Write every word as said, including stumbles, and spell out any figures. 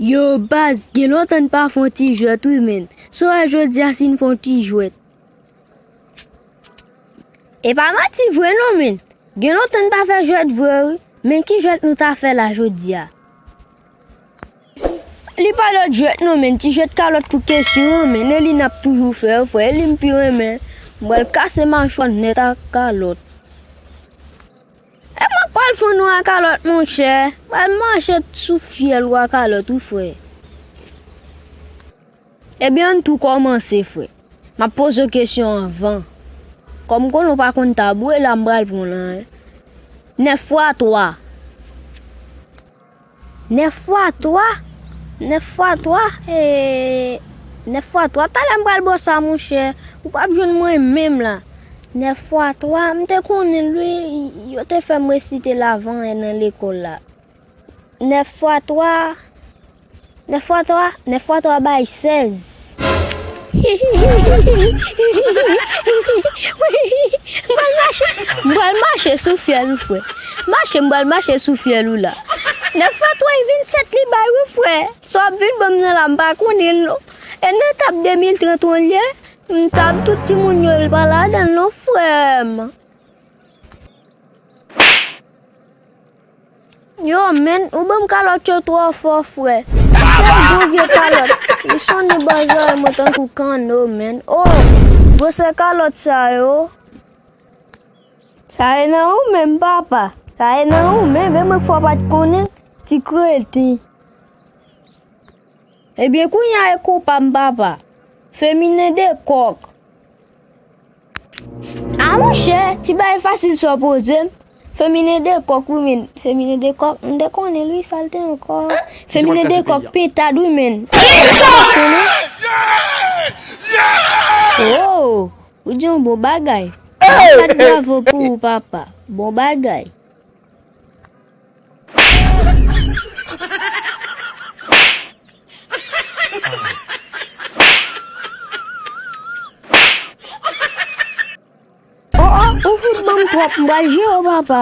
Yo, baz, gen lontan n pa fè yon ti jwèt wi, menn. Sa w wè jodi a si n fè yon ti jwèt? E pa manti vre non, menn. Gen lontan n pa fè jwèt vre wi. Men ki jwèt nou ta fè la jodi a? Li pa lòt jwèt non, menn. Ti jwèt kalòt pou kesyon an, menn. E li n ap toujou fè, frè. E li m pi renmen. M pral kase machwa nèt ak kalòt. E mwen pral fè nou a kalòt, monchè. Pral mache sou fyèl ou a kalòt, wi, frè. Ebyen, ann tou kòmanse, frè. M ap poze w kesyon anvan. Kòm konnen w pa konn tab, wi, la m pral pran w lan, wi. Nèf fwa twa. Nèf fwa twa? Nèf fwa twa? E, nèf fwa twa? Talè m pral ba w sa, monchè. Ou p ap jwenn mwen menm la. Nèf fwa twa, m te konnen l, wi. Yo te fè m resite l avan yè nan lekòl la. Nèf fwa twa, nèf fwa twa, nèf fwa twa bay sèz. M pral mache, m pral mache sou fyèl ou, frè. Mache, m pral mache sou fyèl ou la. Nèf fwa twa e vennsèt li bay, wi, frè. Sa w ap vin ban m nan la, m pa konnen l non. E nan tab de mil trant ou an l ye, m tab tout timoun yo, l pa ladan l non, frè m. Yo, menn, ou ban m kalòt yo twò fò, frè. Se yon vye kalòt. Li sonnen bò zòrèy mwen tankou kanno, menn. O, gwosè kalòt sa yo. Sa e nan ou menm, papa. Sa e nan ou menm, e mwen k fò pa t konnen, ti kreten. Ebyen, kounye a e koupab, papa. Feminen de kòk. A monchè, ti bagay fasil sa w poze m. Feminen de kòk, wi, men feminen de kòk, m te konnen l, wi, sa l te ankò. Feminen de kòk, pentad, wi, men. Oh, ou di yon bon bagay. Yon pat bravo pou ou, papa. Bon bagay. Oh, oh, ou fout ban m twòp, m pral jere w, papa.